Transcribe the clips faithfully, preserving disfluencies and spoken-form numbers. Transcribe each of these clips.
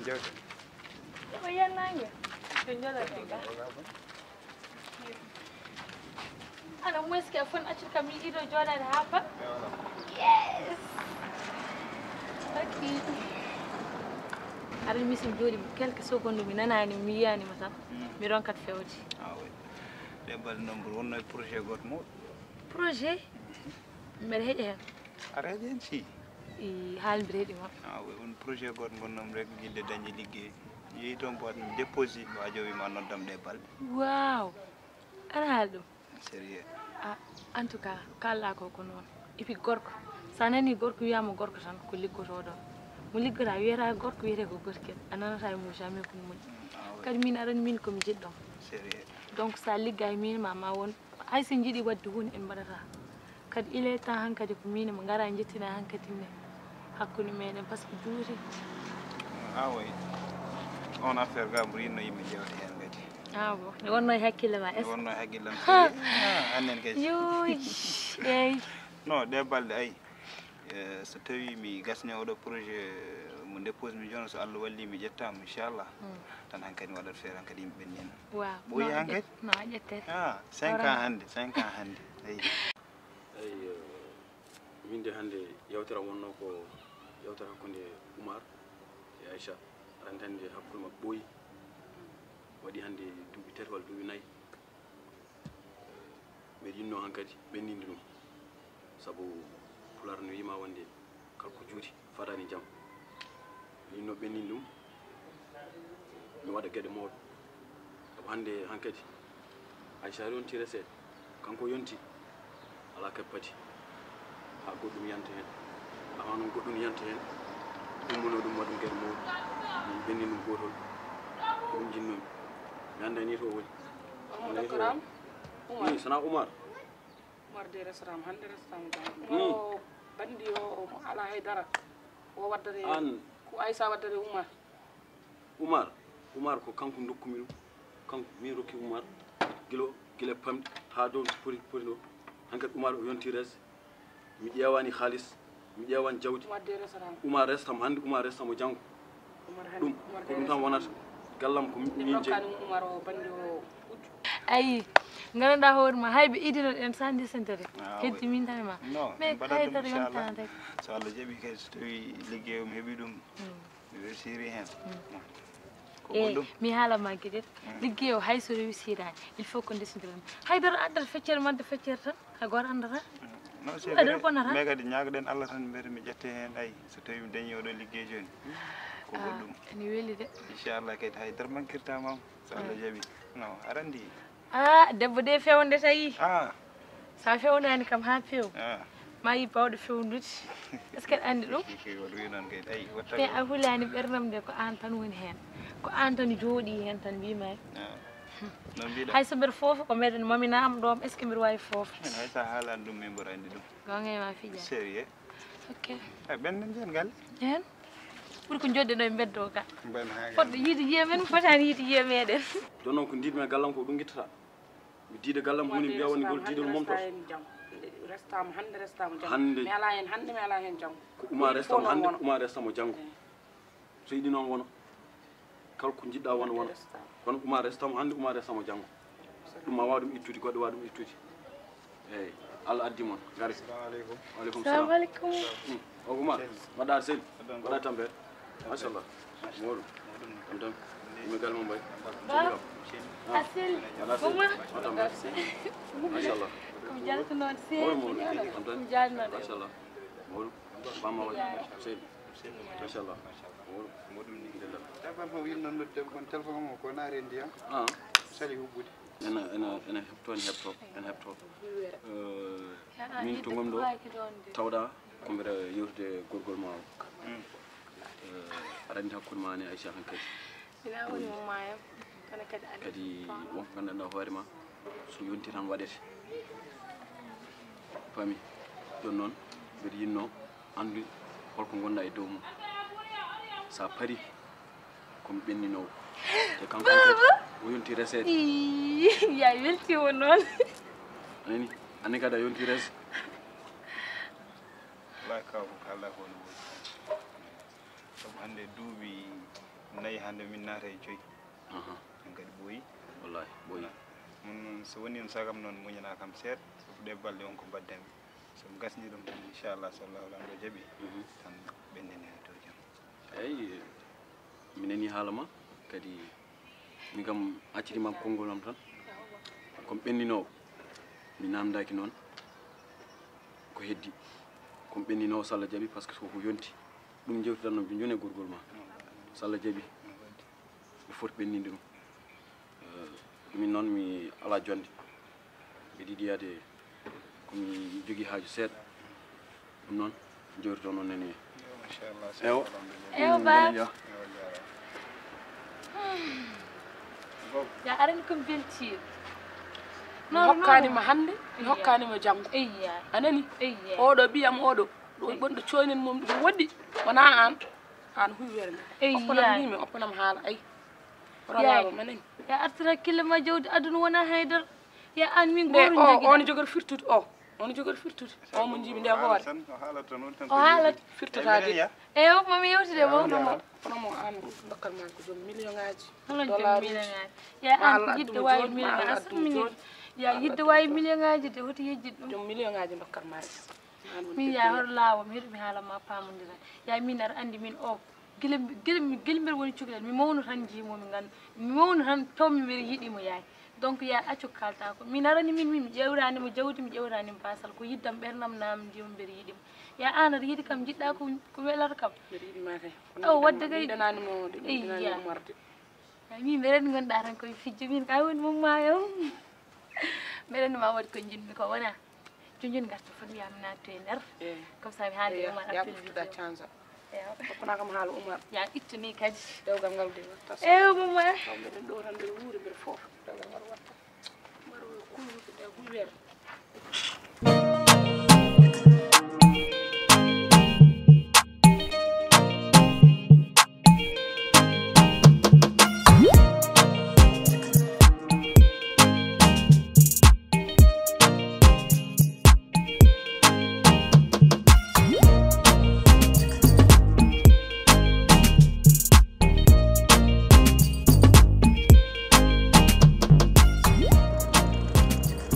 Ko yannange. Ko njolaa tigi. Ana moyes ke fon accir kam mi ido jooɗaade haa pat. Yes. Ok. Aɗa mi so jooɗi quelques secondes mi nanaani mi yiyaani ma tan. Mi ronkat fewde. Ah oui. Ɗe balɗe noon mboɗo wonno e projet gooto mawɗo. Projet? Mbeɗa heƴa heen. Aɗa heƴa heen si? I haalondir heɗi ma. Ah oui, won projet gooto ngonnomi rek yiɗde dañde liggey. Mi yehi toon mboɗo mi déposé mo ajo wiima noddam ɗe balɗe. Waaw. Aɗa haali ɗum? Sérieux. Ah, en tout cas, kaalɗaa ko ko noon. Et puis gorko, so a nanii gorko wiyaama gorko tan ko liggotooɗo. Mo liggata wiyata gorko wiyete ko gorko. A nanata e mum jamais ko moƴƴi. Ah oui. Kadi min aɗa anndi min ko mi jiɗɗo. Sérieux. Donc so a liggaay min ma ma won. Hay so njiɗi waɗde huunde en mbaɗata. Kadi il est temps hankadi ko min mo ngara njettina hankadi ne hakkunde meɗen par ce que juuti. Ah oui. On affaire ga ɓuri yinno yimɓe ƴewata heen kadi. Ah bon. Ne wonno e hakkille ma est ce que? Ne wonno e hakkille am. Ah, annen kadi. Yoy. Eyyi. Non, ɗe balɗe ay. Eh, so tawi mi gasni oɗo projet mo dépose mi jono so Allah walli mi ƴettama inchallah. Tan hankadi mi waɗat feere hankadi yimɓe ɓen nena. Waaw. Ɓooyi hankadi? No a ƴette. Ah, cinq ans hannde, cinq ans hannde. Eyi. Eyi, eh, min de hannde yewtere am wonno ko yewtere hakkunde Oumar e Aïcha. Aɗa anndi hannde hakkunde maɓɓe ɓooyi. Waɗi hannde duuɓi tati walla duuɓi nayi. Mbeɗa yinno hankadi ɓenninde ɗum. Sabu Pulaar no wiima wonde kala ko juuti fadani jam. Min no ɓennini ɗum, mi waɗa geɗe mawɗe. Sabu hannde hankadi, hay so a yonti reseɗe, kanko yonti, alaa kadi pati. Haa goɗɗum yanta heen. Amaa noon goɗɗum yanta heen, ɗum woni ɗum waɗum geɗe mawɗe. Min ɓennini ɗum gootol, ko ɗum njinnoomi. Mi anndaa ni to o woni. Amadou Karam, Oumar. Ii, sana Oumar. Umar de resataama hannde, resataama janngo. Umar o banndi o, o mo alaa hay dara. O waddata e, aan, ko Aysa waddata e Umar. Umar, Umar ko kanko ndokkumi ɗum. Kanko min rokki Umar gila, gila pamɗi haa dow poti, poti ɗo. Hankadi Umar o yonti res. Mi ƴeewaani haalis, mi ƴeewaani jawdi. Umar de resataama. Umar resataama hannde, Umar resataama janngo. Ɗum ko ɗum tan wonata. Gallam ko min jeyi. Ayi, nganndanɗaa hoore ma, hay ɓe idino ɗen sande sentere. Ah, heddi min tan e ma. Mais haydara yontaani rek. So Allah jaɓi kadi, so tawi liggey o mi heɓi ɗum, mi welsirii heen. Ko goɗɗum. Mi haala ma geɗe. Liggey o hay so rewisiraani, il faut ko ndesondiren. Haydara addat feccere madde feccere tan. Hay gooto anndataa. Non, c'est vrai. Mais kadi ñaagaɗen Allah tan, mbiyeten mi ƴette heen, ay, so tawii mi dañii oɗo liggey jooni. Ko goɗɗum. Ene weli de. Inchallah kadi hay dara mankirtaa ma, so Allah jaɓi. Non, aɗa anndi. Ah, debbo de fewnde tawi. Ah. Sa fewnaani kam haa few. Ah. Ma yi bawɗo fewnude. Est-ce que aɗa anndi ɗum? Kay, waɗi noon kay. Ay, watta. Te a hulaani ɓerdam de ko aan tan woni heen. Ko aan tan jooɗii heen tan mbiimi. Ah. Noon mbiɗa. Hay so mbeɗa foofa ko meɗen maminaama ɗoom, est ce que mbeɗa waawi foofde? Min hay so a haalaani ɗum min mboɗo anndi ɗum. Goonga e ma fija. Sérieux? Ok. Ay, ɓen nen nden gal? Heen? Ɓuri ko jodde ɗo e mbeddo ka. Mben haa gal. Fodde yiide yiye men, fotaani yiide yiye meɗen. Jooni noon ko ndiɗmi e gallam ko ɗum gittata. Mi diida gallam woni mbiya woni ngol diidol momto. Restaama hannde, restaama janngo. Hannde. Mi alaa heen hannde, mi alaa heen janngo. Ko Uma restaama hannde, Uma restaama janngo. So yiɗi noon wona. Kala ko njiɗɗaa wona, wona. Kono Uma restaama hannde, Uma restaama janngo. Ɗum ma waaw ɗum ittude, goɗɗo waaw ɗum ittude. Eeyi, Allah addi mon, ngare. Assalamu aleykum. Wa aleykum salam. Assalamu aleykum. Hmm. O Uma, mbaɗɗa aɗa selli? Mbaɗɗa tampere? Machallah. Mawɗum. Jam tan. Yimɓe galle mum mbayi? Ba. A selli? Mbaɗɗa selli? Uma. Mbaɗɗa tampere? Machallah. Ko mi jaltunoon seeɗa. Mawɗum, mawɗum. Jam tan? Ko mi jaltunoon. Machallah. Mawɗum. Bamma waɗi. Selli. Machallah. Mawɗum. Mboɗum ni. Alhamdulillah. Téléphone fof winno nodde kon téléphone mo ko na rendi ha. Ah. Sali hubbude. Ena, ena, ena heɓto, ena heɓto, ena heɓto. Eh, min to ngonmi ɗo, tawɗa ko mbeɗa yewtude gorgol ma o. Mm. Eh, aɗa anndi hakkunde ma ni Aïcha hankadi. Ina woni mo maaya, kono kadi andi. Kadi wonko nganndanɗaa hoore ma, so yonti tan waɗete. Fami, jooni noon, mbeɗa yiɗno anndude holko ngonɗaa e dow mum. Sa pari, ko mi ɓenninoowo. Te kanko kadi, o yonti reseede. Ii, ya weltiima noon. A nani? Anne kadi a yonti res. Alaa kaw ko kaalɗaa ko ne woodi. Sabu hannde duuɓi Nayi hannde min naata e joyi. Aha. Ɗum kadi ɓooyi. Wallahi, ɓooyi. Voilà. Mun noon, so woni on sagam noon, muñanaa kam seeɗa, sabu ɗee balɗe won ko mbaɗden. So mi gasnii ɗum tan, inchallah, so Allahu Laamɗo jaɓi, mhm, tan ɓenndini heen to jam. Eeyi, mi nanii haala ma, kadi min kam acciriima konngol am tan. Ko mi ɓenndinoowo, mi naamndaaki noon ko heddi. Ko mi ɓenndinoowo, so Allah jaɓi, parce que ko ko yonti. Ɗum njewtiɗen noon, ɓe njoni e gorgol ma. So Allah jaɓi, ɓe foti ɓenndinde ɗum. Eh, min noon, mi alaa jonnde. Mbiɗa yiɗi yaade ko mi jogii haaju seeɗa. Ɗum noon, njewtito noon nene. Yo, machallah. Ewo. Ewo, ba. Yo. Yo, jaaraama. Ya arani ko mi beltiima. Mi hokkaani ma hannde, mi hokkaani ma janngo. Eyya. A nani? Eyya. Oɗo ɓiyam oɗo, ɗo woni ɓurɗo cooynen mum, ɗum woɗɗi. Wonaa aan, aan huywere nde. Eyya. Oppo nam mbimi, oppo nam haala, ay. Yaay. Problème ma nani? Ya artir hakkille ma, jawdi aduna wonaa haydara. Ya aan min nde, gooto o, njogiɗaa. On jogori firtude, o. On jogori firtude. O mo njiimi nde hoore. O haalata. Firtata de. Eyo, mami yewtide mo. Kono mo, kono mo aan dokkal ma ko joom million ngaaji. Hono joom million ngaaji. Ya aan ko yiɗde waawi million ngaaji. Asal min yiɗi. Ya yiɗde waawi million ngaaji de, hoti yejjit ɗum. Joom million ngaaji dokkal ma. Min ya hoto laawo, mi heɗo mi haala ma paamondira. Ya min aɗa anndi min o. Gila, gila, gila mbeɗa woni cukalel, mi mawno tan njiimo mi ngan, mi mawno tan tawmi mbeɗa yiɗi mo yaay. Donc ya accu kalta ko. Min arani min, min mi ƴewrani mo jawdi, mi ƴewrani mo basal. Ko yiddam ɓernam nam njiimo mbeɗa yiɗi mo. Ya aan aɗa yiɗi kam, jiɗɗa ko, ko welata kam. Mbeɗa yiɗi ma kay. Aw, wadde kay. Yiɗanani mo de, mi yiɗanani mo marde. Ay, min mbeɗa gonɗa tan koye fijjo, min kay woni mum ma yo. Mbeɗa ma waɗi ko jinmi ko wona. Jooni jooni ngarta foti wiya mi naatto e nder. Eh. Comme ça mi haalde e Oumar, ya appel vidéo. Ɓurtuɗa change. Ewa. Hokkana kam haala Oumar. Ya ittu ni kadi. Dewgal ngal de watta. Ewa, Oumar. Taw mbeɗen ɗo tan mbeɗa wuuri mbeɗa foofa. Dewgal ngal watta. Oumar o kulu ko de huywere.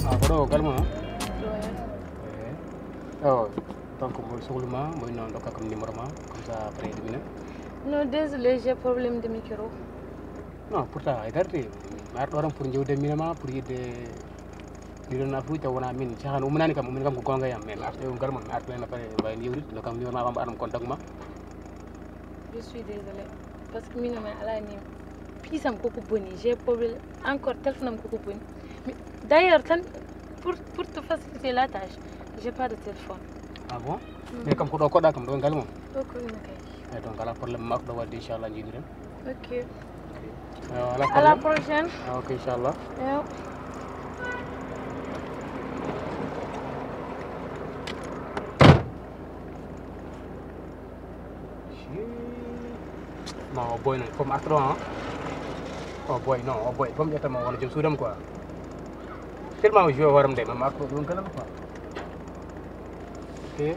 Ah, ko ɗo galma? Ewa, donc mo sohli ma, mo inno dokka kam numéro ma, comme ça après ɗumina. Non, désolé, j'ai problème de micro. Non, pourtant ay darti mi ar ɗo tan pour jewde mina ma, pour yidde ɗiɗon afruji taw wona min cahan umminani kam, ummin kam ko gonga yam, mais mi arta ɗo galma, mi arta ɓen après mbawi yewtude, dokkam numéro ma, wamba aɗum contact ma. Je suis désolé, parce que min ma alani piisam koko boni, j'ai problème encore, téléphone am koko boni. D'ailleurs tan, pour, pour te faciliter la tâche, j'ai pas de téléphone. Ah bon? Mais kam ko ɗo koɗa kam ɗo ngal mum. Ɗo ko ɗum kay. Ay donc ala problème, ma ko ɗo wadde inchallah jiidiren. Ok. Ala problème. À la prochaine. Ah, ok, inchallah. Yo. Non, o boy non, il faut mi arta ɗo, hein. O boy non, o boy, il faut mi ƴetta mo wona joom suudam quoi. Tellement o joue hoorem de, ma mi arta ɗo ɗum kanam quoi. Ok.